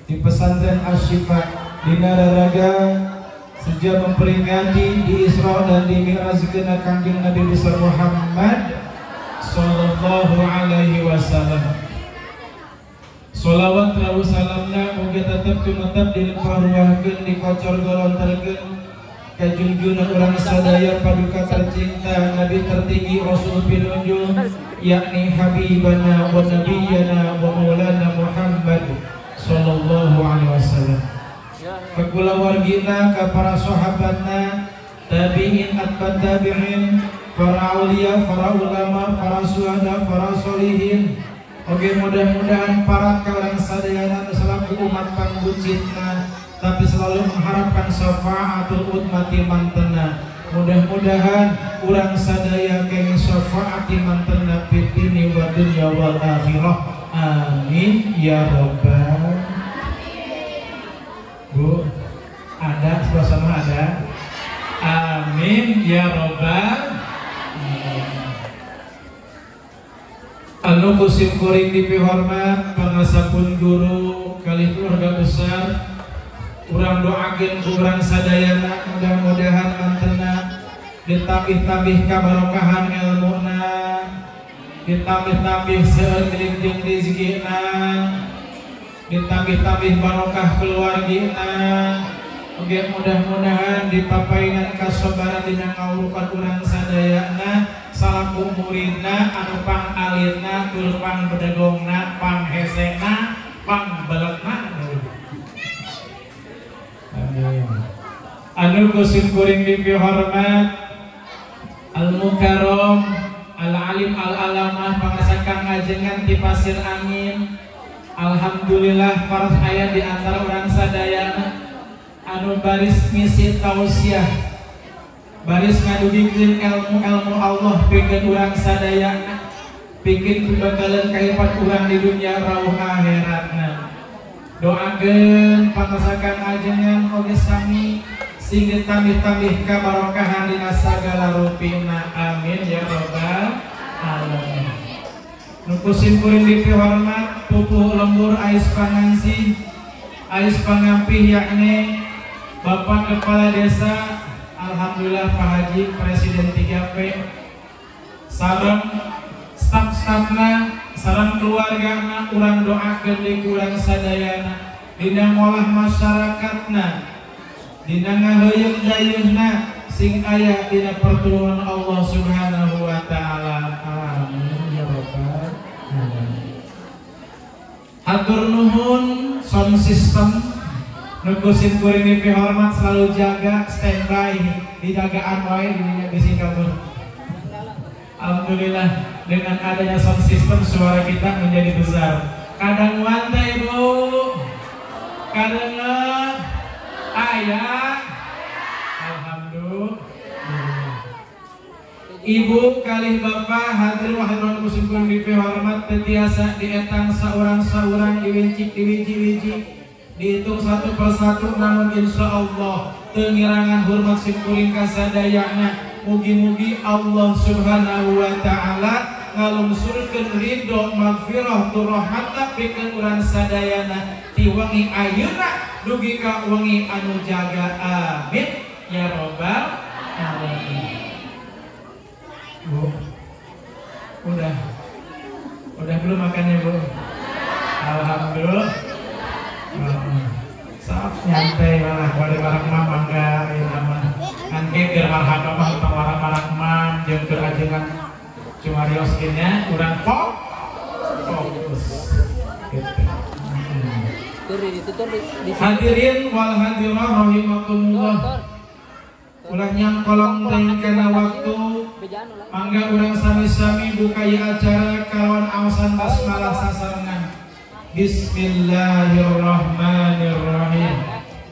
di pesantren Asy-Syifa dina raraga sejak memperingati di Isra dan di Mi'rajkeun Kangjeng Nabi besar Muhammad sallallahu alaihi wasallam. Sholawat rawuh salamna mugi tetep tumetep dilimpah ruahkeun dikocor golonterkeun ka junjungan urang sadaya paduka tercinta Nabi tertinggi Rasul pinunjul yakni habibana wa nabiyana wa maulana Muhammad sallallahu alaihi wasallam. Ka kulawargina, ka para sahabatna, tabi'in atba tabi'in, para aulia, para ulama, para suhada, para solihin. Oke, mudah-mudahan para ka urang sadayana selaku umat pangbucitna tapi selalu mengharapkan syafaatul utmati mantena. Mudah-mudahan urang sadaya kenging syafaati mantena fid dini wa dunya wal akhirah. Amin ya rabbal. Bu, ada sebelah sana ada. Amin ya rabbal. Anu kusim kuring dipihormat pangasapun guru kali keluarga besar. Urang doakeun ku urang sadayana mudah-mudahan mantena ditambih-tambih kabarokahan ilmuna, ditambih-tambih seueur milik jeung rezekina, ditambih-tambih barokah keluargina. Oge mudah-mudahan dipapainan kasobaran dina ngawurukan urang sadayana salaku muridna anu pang alirna tur pang bedegongna pang hesena pang beletna. Amin. Anu kusim kuring dipihormat al mukarrom al alim al alamah pangasakan ngajengan di pasir angin. Alhamdulillah para aya di antara urang sadayana anu baris ngisi tausiah, baris ngadugikeun ilmu-ilmu Allah pikeun urang sadayana, pikeun pibakaleun kahirupan urang di dunia rauh akhiratna. Doakeun pangasakan ajengan oge sami sing ditambih-tambih kabarokahan dina sagala rupina. Amin ya rabbal alamin. Nu kusim kuring dipihormat pupuh lembur ais pangangsih ais pangampih yakni Bapak Kepala Desa, alhamdulillah Pak Haji Presiden 3P sareng staf-stafna sareng keluargana urang doakeun deui ku urang sadayana dina ngolah masyarakatna dina ngaheuyeung dayeuhna sing aya dina pertolongan Allah Subhanahu wa taala. Amin ya rabbal alamin. Hatur nuhun sound system nu kusim kuring dipihormat selalu jaga standby dijagaan wae dirinya bisi kabur. Alhamdulillah dengan adanya sound system suara kita menjadi besar. Kadang wante ibu, kadang ayah. Alhamdulillah. Ibu kalih bapak hadir wahai kusim kuring dipihormat tetiasa dietang saurang-saurang diwincik diwinci-winci dihitung satu persatu, namun insya Allah tengirangan hormat simkuring kasadayana. Mugi-mugi Allah Subhanahu wa ta'ala ngalungsurkeun ridho magfirah tur rahmatna pikeun urang sadayana ti wengi ayeuna dugi ka wengi anu jaga. Amin ya rabbal alamin. Bu, udah belum makannya bu? Alhamdulillah. Saat nyantai malah balik bareng mah mangga ieu mah kan ge keur marhaba mah tong marah-marah mah jeung keur ajengan cumarios nya urang fokus gitu. Hadirin wal hadirah rahimakumullah. Ulah nyangkolong teuing kana waktu mangga urang sami-sami buka ieu acara kalawan aosan basmalah sasarengan. Bismillahirrahmanirrahim.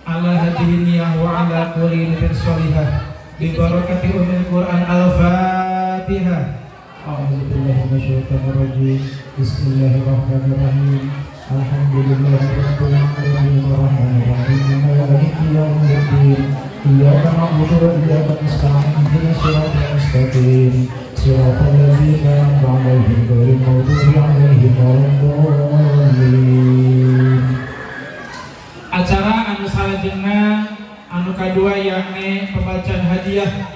Ala hadhihi niyah wa ala kulli niyatin sholihah bi barakati ummil Quran. Al-Fatihah. A'udzubillahi minasyaitonir rajim. Bismillahirrahmanirrahim. Alhamdulillahirabbil alamin arrahmanir rahim maliki yaumiddin. Iyyaka na'budu wa iyyaka nasta'in ihdinas siratal mustaqim siratal ladzina an'amta 'alaihim ghairil maghdubi 'alaihim waladdallin. Acara anu salajengna anu kadua yakni pembacaan hadiah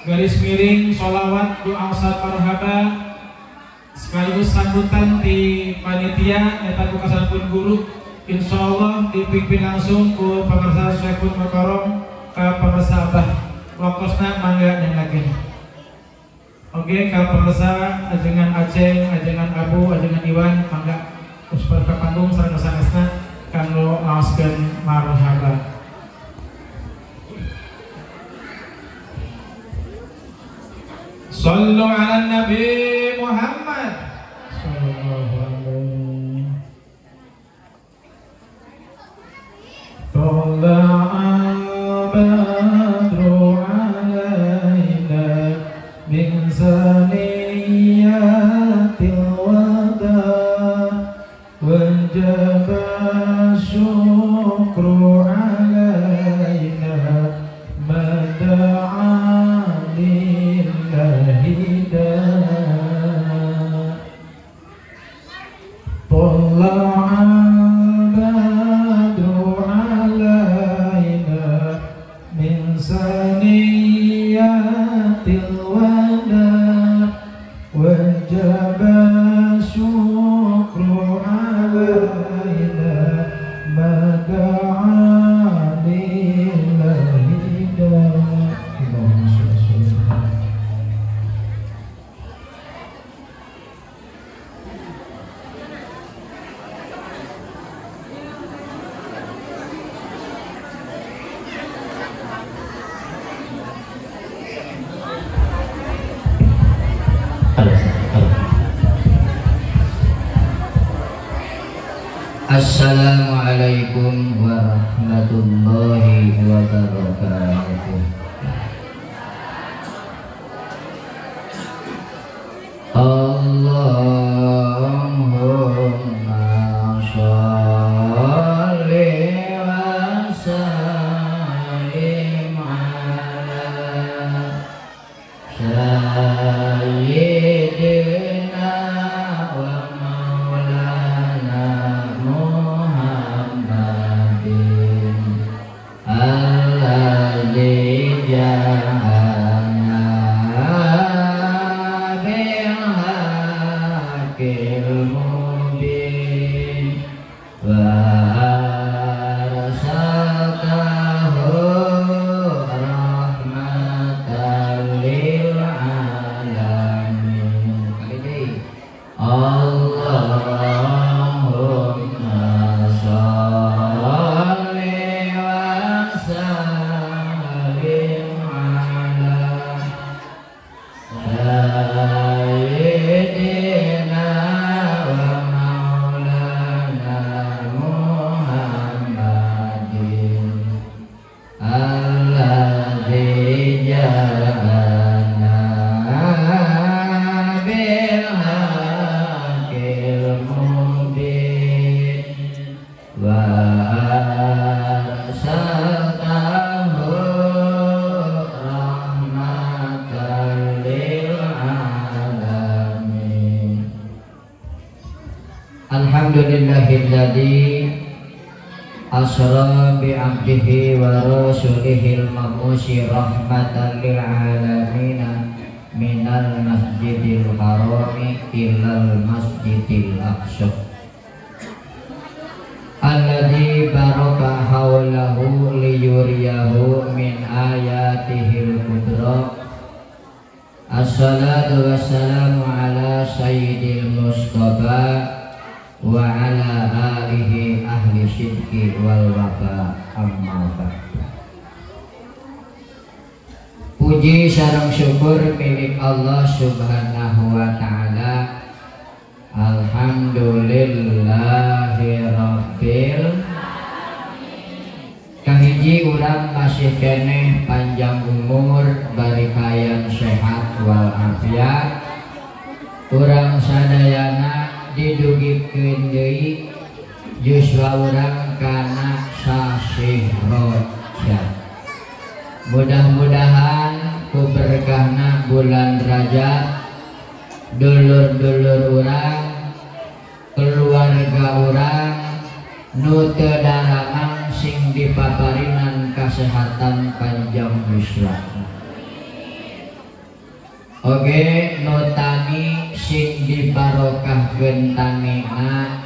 garis miring sholawat doa saat marhaba sekaligus sambutan di panitia eta ku kasampun guru insyaallah dipimpin langsung ku pangarsa Syekhul Mukarram ka pangarsa Abah waktosna mangga nyangakeun. Oke ka pangarsa ajengan Aceng, ajengan Abu, ajengan Iwan mangga usbar ka panggung sareng sanesna kanggo ngaoskeun marhaba. Sallu ala Nabi Muhammad sallallahu alaihi. Thala'al badru alaina min saniyatil wada wajaba syukru alaina ma da'a lillahi da. Thala'al badru alaina min saniyatil wada wajaba syukru alaina ma da'a lillahi da. Allahumma sholli ala. Assalamualaikum warahmatullahi wabarakatuh. Allahumma sholli wa sallim ala sayyidina wa maulana Muhammadin alladzi ja'alna bil haqqil mubin wa arsaltahu rahmatan lil alamin. Kali deui. Allahumma sholli wa sallim ala sayyidina wa maulana Muhammadin alladzi ja'alna bil haqqil mubin wa arsaltahu rahmatan lil alamin. Alhamdulillahilladzi asra bi 'abdihi wa rasulihil mabusi rahmatan lil alamin minal masjidil harami ilal masjidil aqsa alladzi baraka hawlahu liyuriyahu min ayatihil kubra. Assalatu wassalamu ala sayyidil mustafa wa ala alihi ahli sidqi wal wafa, amma ba'd. Puji sareng syukur milik Allah Subhanahu wa ta'ala. Alhamdulillahi rabbil alamin. Kahiji urang masih keneh panjang umur bari kayan sehat wal afiat. Urang sadayana didugikeun deui yuswa urang kana sasih Rajab. Mudah-mudahan ku berkahna bulan Rajab dulur-dulur urang, keluarga urang nu teu daramang sing dipaparinan kasehatan panjang yuswa. Oge nu tani sing dibarokahkeun tanina,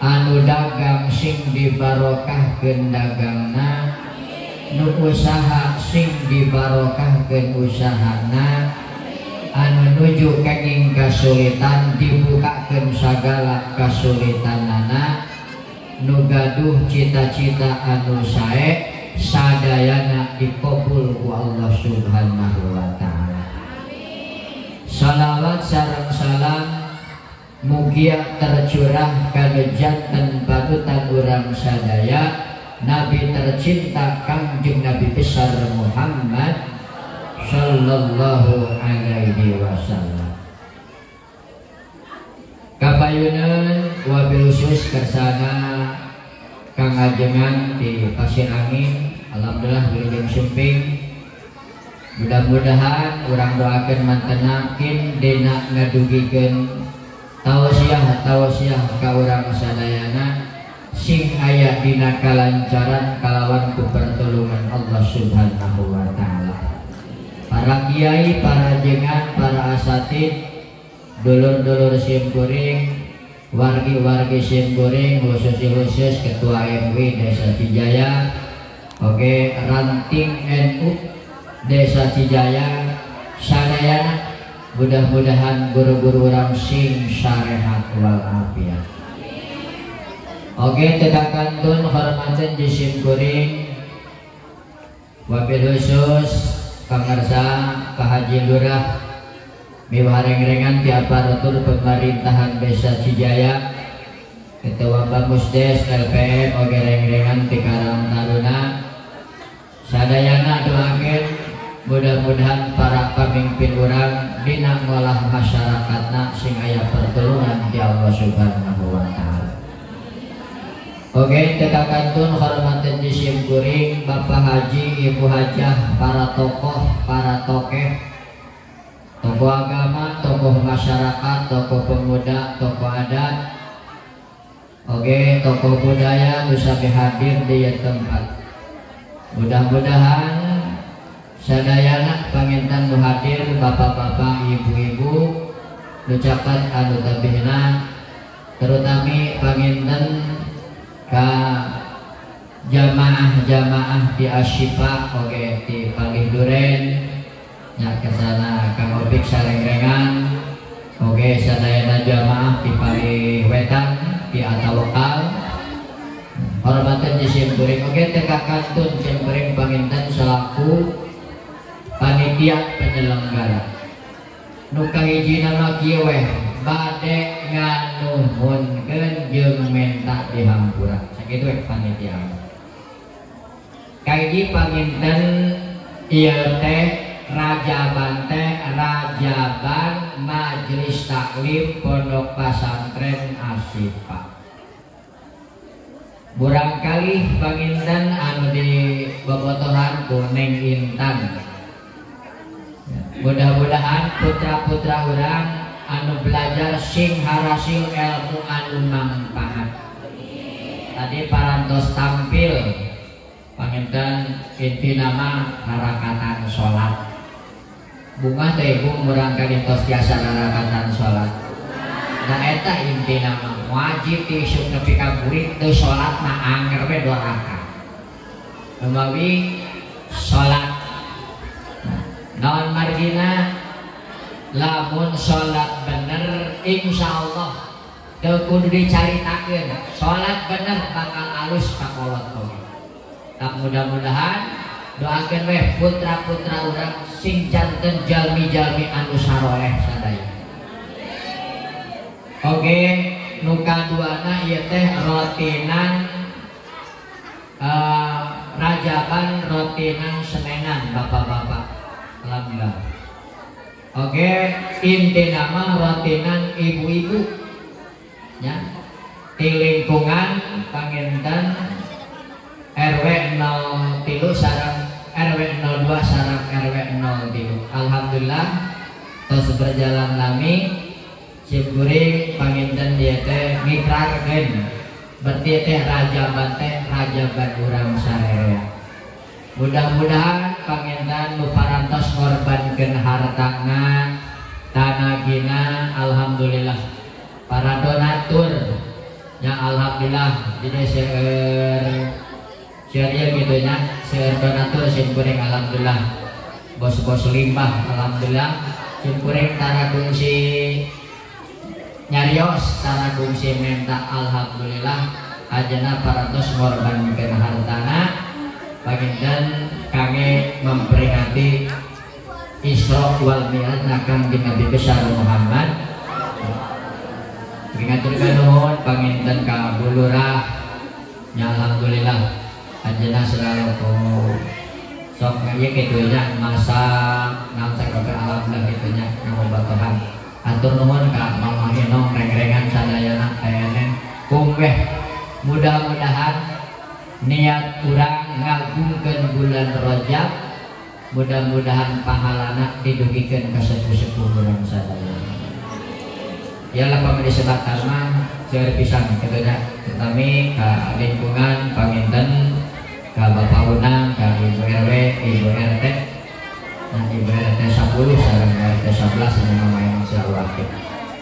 anu dagang sing dibarokahkeun dagangna, nu usaha sing dibarokahkeun usahana, anu nuju kenging kasulitan dibukakeun sagala kasulitanana, nu gaduh cita-cita anu sae sadayana dikabul ku Allah Subhanahu wa taala. Salawat sareng salam mugia tercurah kana janten panutan urang sadaya Nabi tercinta Kangjeng Nabi besar Muhammad sallallahu alaihi wasallam. Kapayunan wabil khusus kersana Kang Ajengan di Pasir Angin, alhamdulillah wilujeng sumping. Mudah-mudahan urang doakeun mantenakin dina ngadugikeun tausiah ka urang sadayana sing aya dina kalancaran kalawan ku pertolongan Allah Subhanahu wa taala. Para kiai, para jengan, para asatid, dulur-dulur simkuring, wargi-wargi simkuring, khusus-khusus Ketua MW Desa Cijaya, oke ranting NU Desa Cijaya, sadayana mudah-mudahan guru-guru urang sing sarehat wal afiat. Oke, teka kantun hormaten jisim kuring wabil khusus pangarsa Pak Haji Lurah miwah rengrengan di aparatur pemerintahan Desa Cijaya, Ketua Bamusdes LPM oge rengrengan di Karang Taruna, sadayana doakeun mudah-mudahan para pemimpin urang dina ngolah masyarakatna sing aya pertolongan di Allah Subhanahu wa taala. Oke, teka kantun hormaten jisim kuring Bapak Haji, Ibu Hajah, para tokoh, para tokeh, tokoh agama, tokoh masyarakat, tokoh pemuda, tokoh adat, oke, tokoh budaya nu sami hadir di ieu tempat. Mudah-mudahan sadayana panginten nu hadir bapak-bapak, ibu-ibu, nu caket anu tabihna, terutami panginten ka jamaah-jamaah di Asyifa, oke di Palih Duren, nya kesana Kang Opik sarengrengan, oke sadayana jamaah di Palih Wetan di Atawakal, hormaten jisim kuring, oke teka kantun sim kuring panginten selaku panitia penyelenggara. Nu kahiji nama kieu weh bade nganuhunkeun jeung menta dihampura. Sakitu we panitia. Kahiji panginten ieu teh Rajaban teh Rajaban Majelis Taklim Pondok Pesantren Asyifa. Murangkalih panginten anu di bobotohan ku Neng Intan. Mudah-mudahan putra-putra urang anu belajar sing harasil ilmu anu manfaat. Tadi parantos tampil panginten inti nama harakatan sholat. Bunga teh ibu murangkalih tos biasa harakatan sholat. Nah eta inti nama wajib isuk nepi ka burit teu sholat mah anger we dua rakaat. Lumawi sholat naon margina lamun sholat bener insyaallah teu kudu dicaritakeun, sholat bener bakal alus kakolot oge. Tak mudah-mudahan doakeun weh putra-putra urang sing janten jalmi-jalmi anu saroleh sadaya. Oke, nu kaduana ieu teh rotinan rajaban rotinan senenan bapak-bapak. Alhamdulillah. Oke, inti nama rotinan ibu-ibu ya. Di lingkungan panginten RW 03 sareng RW 02 sareng RW 03. Alhamdulillah tos berjalan lami. Simkuring panginten dia teh ngikrarkeun berarti teh rajaban teh rajaban urang sarerea. Mudah-mudahan panginten nu parantos ngorbankeun hartana tanagina, alhamdulillah para donatur yang alhamdulillah jadi seueur seueur gitu nya, seueur donatur sim kuring alhamdulillah, bos-bos limbah alhamdulillah sim kuring tara kungsi nyarios, tara kungsi menta, alhamdulillah ajana parantos ngorbankeun hartana panginten kangge memperingati Isra wal Mi'raj Kangjeng Nabi besar Muhammad. Ngaturkeun nuhun panginten ka Bu Lurah nya, alhamdulillah anjeunna selalu sok ieu kitu nya masak naon sakabeh alhamdulillah kitu nya ngabatohan. Atur nuhun ka Mama Inong reng-rengan sadayana TNN kumweh, mudah-mudahan niat urang ngagungkeun bulan Rajab, mudah-mudahan pahalana didugikeun ka sepuh-sepuh urang sadaya. Ialah pamili sebatas mah seueur pisan kitu nya, tami ka lingkungan panginten ka Bapak Unang, ka Ibu RW, Ibu RT, dan Ibu RT 10 sareng RT 11 anu mamayan sawake.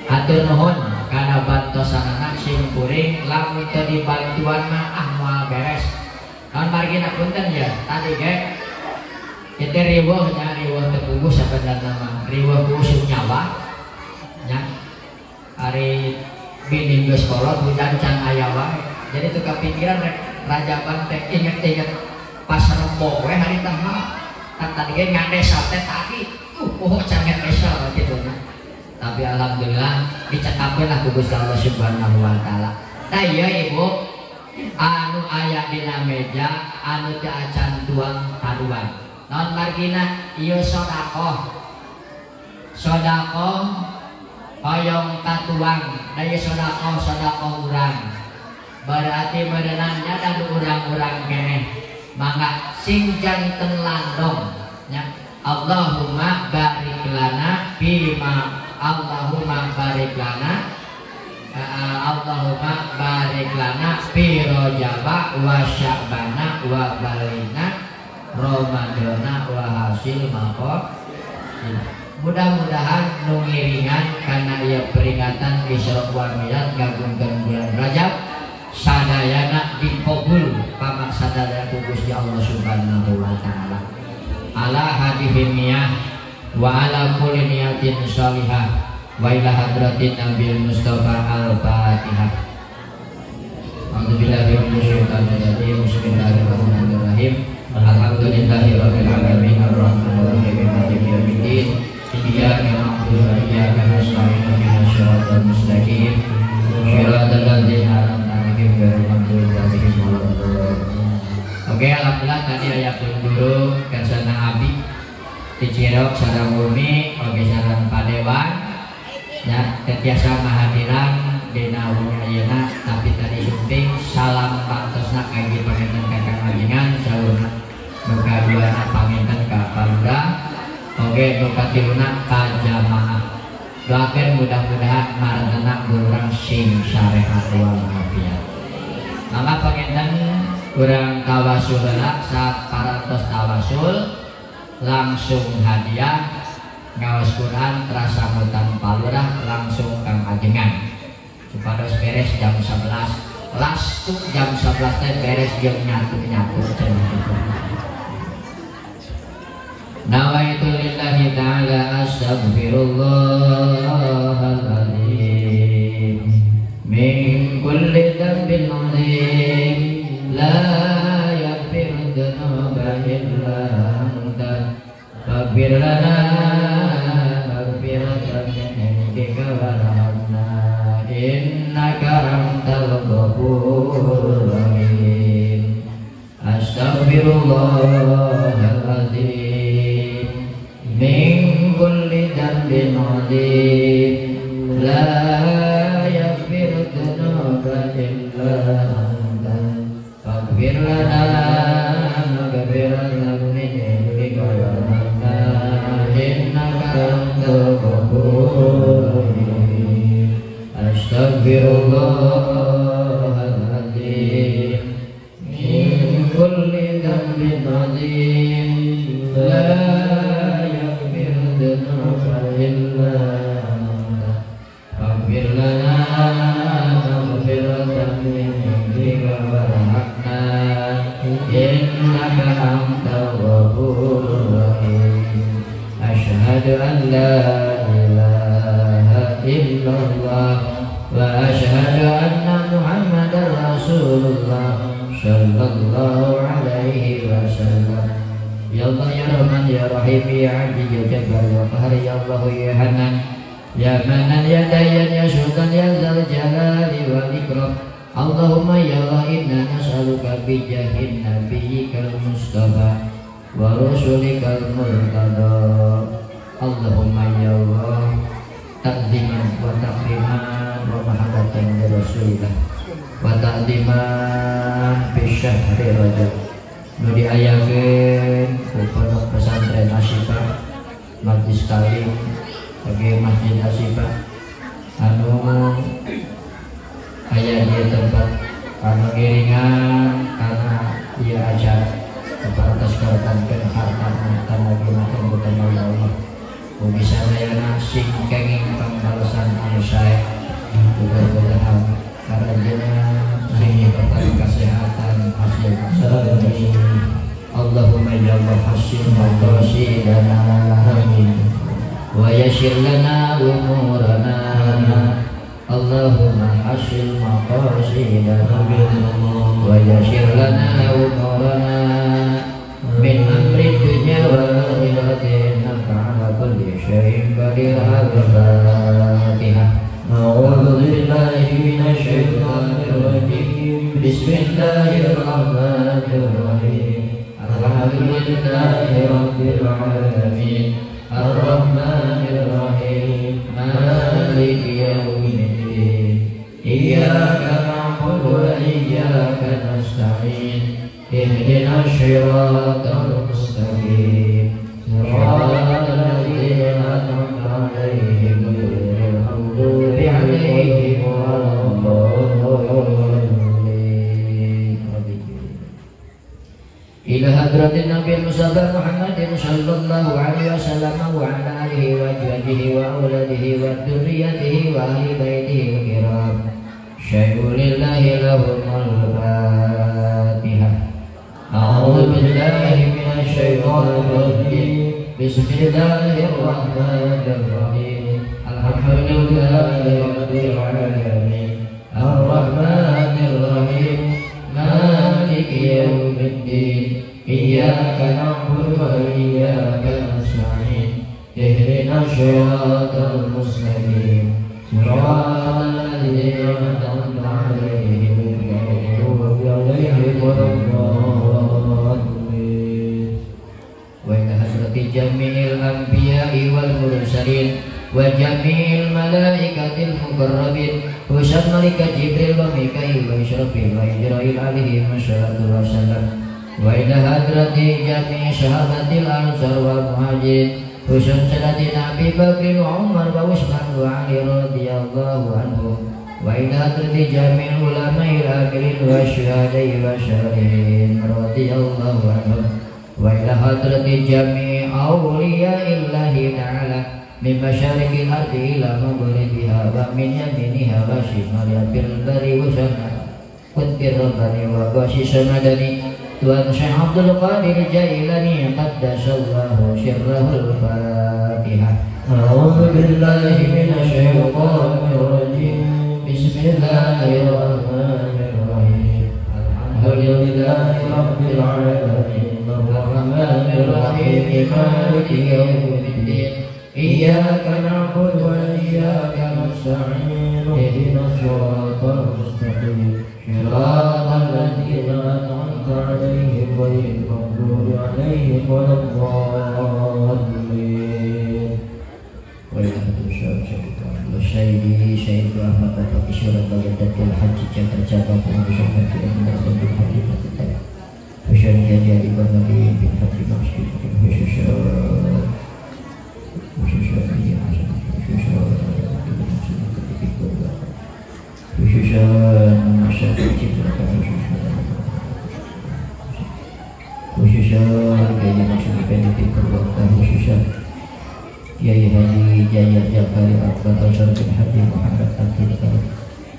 Hatur nuhun kana bantosanana sim kuring, lamun teu dibantuan mah ah moal beres. Naon margina punten ya, tadi ge kita riweuh nya, riweuh teu puguh sabenerna mah, riweuh ku usum nyawa nya. Ari bini geus kolot hujan can aya wae. Jadi teu kapikiran rek rajaban teh inget-inget pas rembong we harita mah. Kan tadi ge ngadesa teh tadi, poho can ngadesa kitu nya. Tapi alhamdulillah dicekapkeun lah ku Gusti Allah Subhanahu wa taala. Tah ieu Ibu anu aya dina meja anu teu acan tuang kaduan. Naon margina ieu sedekah. Sedekah hoyong katuang, da ieu sedekah sedekah urang. Berarti merenangnya dan urang-urang keneh. Mangga sing janten landong nya. Allahumma barik lana bima, Allahumma barik lana, Allahumma barik lana fi Rajaba wa Sya'bana wa balina Ramadana wa hasil maqasid. Mudah-mudahan nu ngiringan kana ieu peringatan Isra wal Mi'raj ngagungkeun bulan Rajab sadayana dikabul pamaksadaya ku Gusti Allah Subhanahu wa taala. Ala hadhihi niyah wa ala kulli niyatin shalihah wa ila hadratin Nabil Mustafa. Al-Fatihah. A'udzubillahi minasyaitonir rajim. Bismillahirrahmanirrahim. Alhamdulillahirabbil alamin arrahmanirrahim maliki yaumiddin. Iyyaka na'budu wa iyyaka nasta'in ihdinas siratal mustaqim siratal ladzina an'amta 'alaihim ghairil maghdubi 'alaihim waladdallin. Oke, alhamdulillah tadi aya guru kasana abi di Cirok sareng bumi oge sareng padewan ya tetiasa mahadiran dina wengi ayeuna, tapi tadi sumping salam pantosna kangge panginten kakang ajengan saurna nu kaduana panginten ka Palura oge nu katiluna ka jamaah. Doakeun mudah-mudahan marentena urang sing sarehat wal afiat. Mangga panginten urang tawasul heula, saat parantos tawasul langsung hadiah ngaos Quran terasa mutan palurah langsung kang ajengan supados beres jam 11 lastu jam 11 teh beres jeung nyatu-nyatu cenah kitu. Nawaitu lillahi ta'ala astaghfirullahal azim min kulli dzambin azim la yaghfiru dzunuba illa anta faghfir lana maghfiratan min indika warhamna innaka antal ghafurur rahim. Astaghfirullahal azim min kulli dzambin azim la yaghfiru dzunuba illa anta faghfir lana maghfiratan min indika warhamna innaka antal ghafurur rahim. Astaghfirullahal azim min innaka antal ghafurur rahim. Asyhadu an la ilaha illallah wa asyhadu anna Muhammadar Rasulullah sallallahu alaihi wasallam. Ya Allah ya Rahman ya Rahim ya Aziz ya Jabbar ya Qahar ya Allah ya Hanan ya Manan ya Dayyan ya Sultan ya Dzal Jalali wal Ikram. Allahumma ya Allah inna nas'aluka bi jahin nabiyyikal mustafa wa rasulikal murtada. Allahumma ya Allah ta'ziman wa takriman wa mahabbatan li rasulillah wa ta'ziman bi syahri rajab. Nu diayakeun ku pondok pesantren Asyifa, Majlis Talim, bagi Masjid Asyifa anu aya di tempat anu ngiringan karena ieu acara atas korbankeun hartana tanagina utama ya Allah. Mugi sadayana sing kenging pambalesan anu sae. Mudah-mudahan karanjena sing nyiptakeun kesehatan hasil amin. Allahumma ya Allah hasil maqasidana amin wa yassir lana umurana. Allahumma hasil maqasidana wa yassir lana umurana min amri dunya wal akhirati innaka ala kulli syai'in qadir. Al-Fatihah. A'udzu billahi minasy syaithanir rajim. Bismillahirrahmanirrahim. Alhamdulillahi rabbil alamin. Arrahmanir rahim. Maliki yaumiddin. Iyyaka na'budu wa iyyaka nasta'in. Ihdinas siratal mustaqim. Siratal ladzina an'amta 'alaihim ghairil maghdubi 'alaihim waladdallin. Ila hadratin Nabi Mustafa Muhammadin sallallahu alaihi wasallam wa ala alihi wa azwajihi wa auladihi wa dzurriyyatihi wa ahli baitihi kiram. Syai'u lillahi lahumul Fatihah. A'udzu billahi minasy syaithanir rajim. Bismillahirrahmanirrahim. Alhamdulillahi rabbil alamin. Arrahmanir rahim. Maliki yaumiddin. Iyyaka na'budu wa iyyaka nasta'in. Ihdinas siratal mustaqim. Siratal ladzina an'amta 'alaihim ghairil maghdubi 'alaihim waladdallin. Wa ila hadrati jami'il anbiya'i wal mursalin wa jami'il malaikatil muqarrabin khususan malaikat Jibril wa Mikail wa Israfil wa Ijrail alaihi wassalatu wassalam. Wa ila hadrati jami'i sahabatil ansar wal muhajirin khususan sayyidina Abi Bakr wa Umar wa Utsman wa Ali radhiyallahu anhum. Wa ila hadrati jami'il ulama'il amilin wa syuhada'i wa syarihin radhiyallahu anhum. Wa ila hadrati jami'i awliya'illahi ta'ala min masyariqil ardi ila maghribiha wa min yaminiha wa shimaliha fil barri wa sana qutbir rabbani wa bashi samadani Tuan Syekh Abdul Qadir Jailani qaddasallahu sirrahul Fatihah. A'udzu billahi minasy syaithanir rajim. Bismillahirrahmanirrahim. Alhamdulillahi rabbil alamin. Arrahmanir rahim. Maliki yaumiddin. Iyyaka na'budu wa iyyaka nasta'in. Ihdinas siratal mustaqim. Siratal ladzina an'amta 'alaihim ghairil maghdubi 'alaihim waladdallin. Wa ila Sayyidi Sayyid Ahmad Baqi Surat Baghdadil Haji Jakarta Pengurus Haji Al-Nasr bin Haji Fatih Husain Kiai Ibrahim bin Haji Maksud Khusus Kiai Haji Jaya Jabari Akbar bin Haji Muhammad Abdul Karim.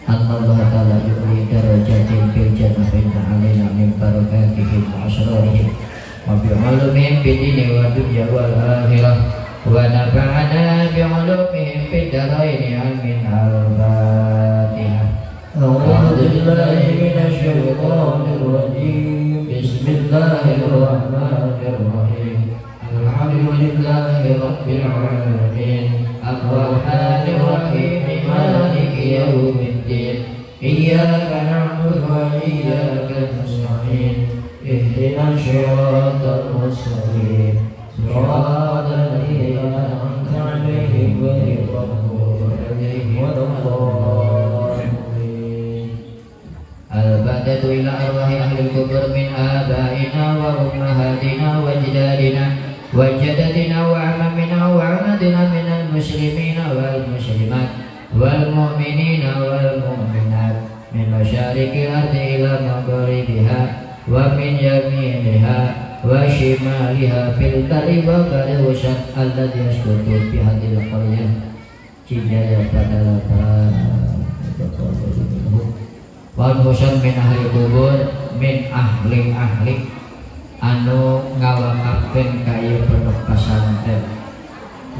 Allah Ta'ala yu'li darajatin fil jannah inna alaina min barakatihim. بعلومهم في الدين والدنيا والآخرة ونفعنا بعلومهم في الدارين. آمين. الفاتحة. أعوذ بالله من الشيطان الرجيم. بسم الله الرحمن الرحيم. الحمد لله رب العالمين. الرحمن الرحيم مالك يوم الدين. إياك نعبد وإياك نستعين. اهدنا الصراط المستقيم. صراط الذين أنعمت عليهم غير المغضوب عليهم ولا الضالين. البدء إلى أرواح أهل القبور من آبائنا وأمهاتنا وأجدادنا وجدتنا وعمامنا وعماتنا من المسلمين والمسلمات والمؤمنين والمؤمنات من مشارق الأرض إلى مغاربها ومن يمينها وشمالها في البر والبحر والشط الذي يسكن في هذه القرية Cijaya Padalapa والمسلم من أهل القبور من أهل أهل anu ngawakafkeun ka ieu pondok pesantren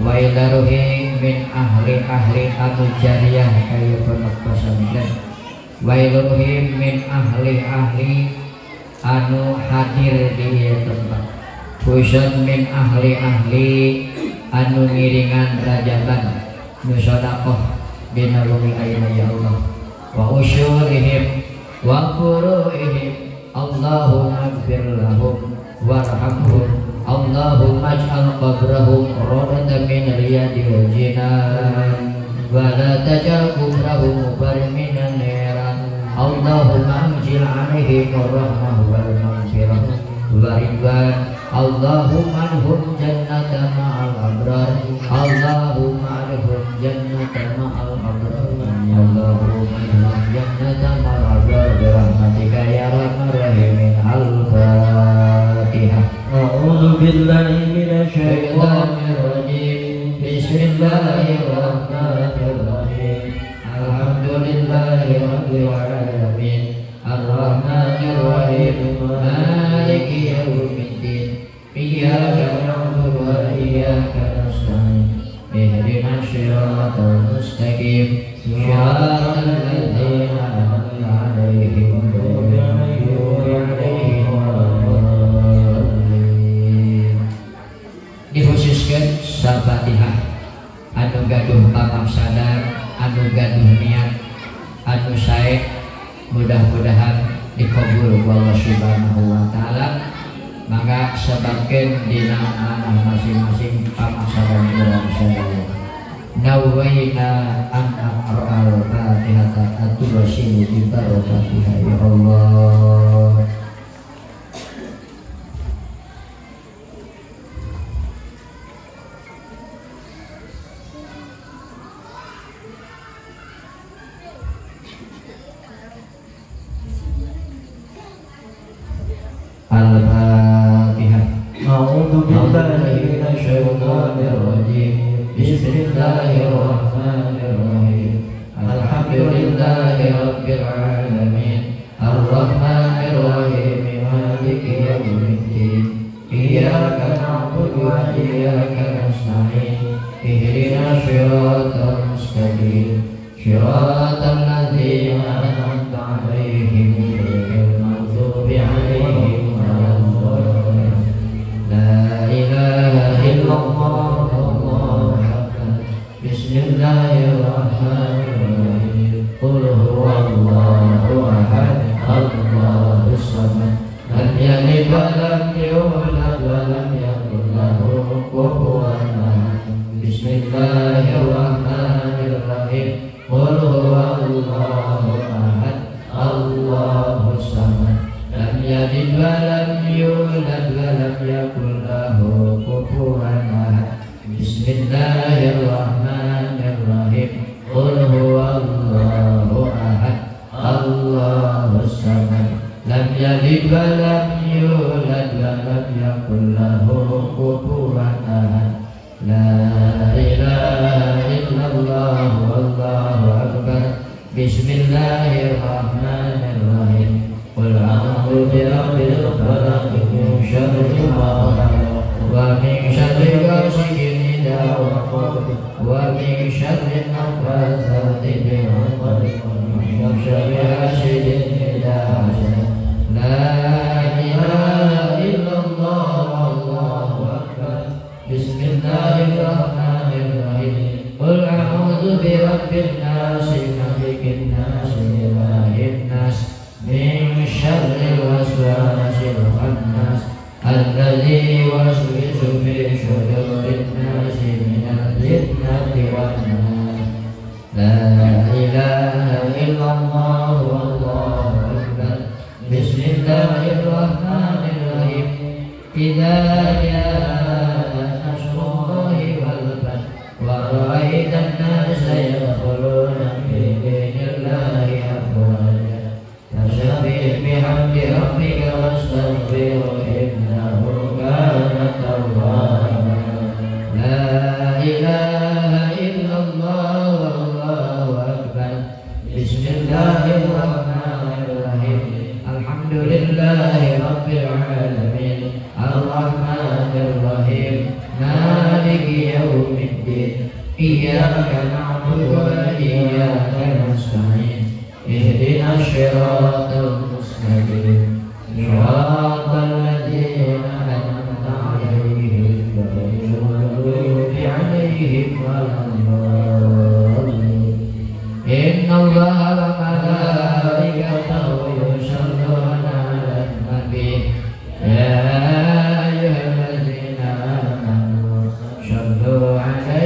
wa ila ruhi min ahli-ahli anu jariyah ka ieu pondok pesantren wa ila ruhi min ahli-ahli anu hadir di ieu tempat khusus min ahli-ahli anu ngiringan rajaban nu sedekah dina wengi ayeuna ya Allah wa usyurihim wa furuihim Allahumma ighfir lahum warhamhum Allahumma ij'al qabrahum rawdatan min riyadil jinan wa la taj'al qabrahum minan niran Allahumma anzil alaihim rahmah wal maghfirah wa ridwan Allahumma adkhilhum jannata ma'al abrar Allahumma adkhilhum jannata ma'al abrar Allahumma adkhilhum jannata ma'al abrar bi rahmatika ya arhamar rahimin. Al-Fatihah. A'udzu billahi minasy syaithanir rajim. Bismillahirrahmanirrahim. Alhamdulillahi rabbil alamin. Arrahmanir rahim. Maliki yaumiddin. Iyyaka na'budu wa iyyaka nasta'in. Ihdinas siratal mustaqim. Siratal ladzina an'amta 'alaihim ghairil maghdubi 'alaihim waladdallin. Dikhususkeun Safatihah anu gaduh pamaksadan, anu gaduh niat, anu sae, mudah-mudahan dikabul ku Allah Subhanahu wa taala. Maka sebabkeun dina manah masing-masing pamaksadan urang sadaya. Nawaina an aqra'al Fatihata atuwasilu bi barakatiha ya Allah. Al-Fatihah. A'udzu billahi minasy syaithanir rajim. Bismillahirrahmanirrahim. Alhamdulillahi rabbil alamin. Arrahmanir rahim. Maliki yaumiddin. Iyyaka na'budu wa iyyaka nasta'in. Ihdinas siratal mustaqim. Siratal ladzina an'amta 'alaihim ghairil maghdubi 'alaihim waladdallin. La ilaha illallah Allahu akbar. Bismillahirrahmanirrahim. Qul huwallahu ahad. Allahus samad. Lam yalid wa lam yulad wa lam yakul lahu kufuwan ahad. Bismillahirrahmanirrahim. Qul huwallahu ahad. Allahus samad. Lam yalid wa lam yulad wa lam yakul lahu kufuwan ahad. Bismillahirrahmanirrahim. Qul huwallahu ahad. Allahus samad. Lam yalid wa lam yulad wa lam yakul lahu kufuwan ahad. La ilaha illallah wallahu akbar. Bismillahirrahmanirrahim. Qul a'udzu أعوذ برب الفلق من شر ما خلق ومن شر غاسق إذا وقب ومن شر النفاثات في العقد ومن شر حاسد إذا حسد. لا إله إلا الله والله أكبر. بسم الله الرحمن الرحيم. قل أعوذ برب الناس ملك الناس إله الناس من شر الوسواس الخناس الذي يوسوس في صدور الناس من الجنة والناس. لا إله إلا الله والله أكبر. بسم الله الرحمن الرحيم. إذا جاء نصر الله والفتح ورأيت الناس يدخلون في دين الله أفواجا فسبح بحمد ربك واستغفره إنه كان توابا. لا إله إلا الله والله أكبر. بسم الله الرحمن الرحيم. الحمد لله رب العالمين الرحمن الرحيم مالك يوم الدين إياك نعبد وإياك نستعين اهدنا الصراط المستقيم صراط الذين أنعمت عليهم غير المغضوب عليهم ولا الضالين. إن الله وملائكته يصلون على النبي يا أيها الذين آمنوا صلوا عليه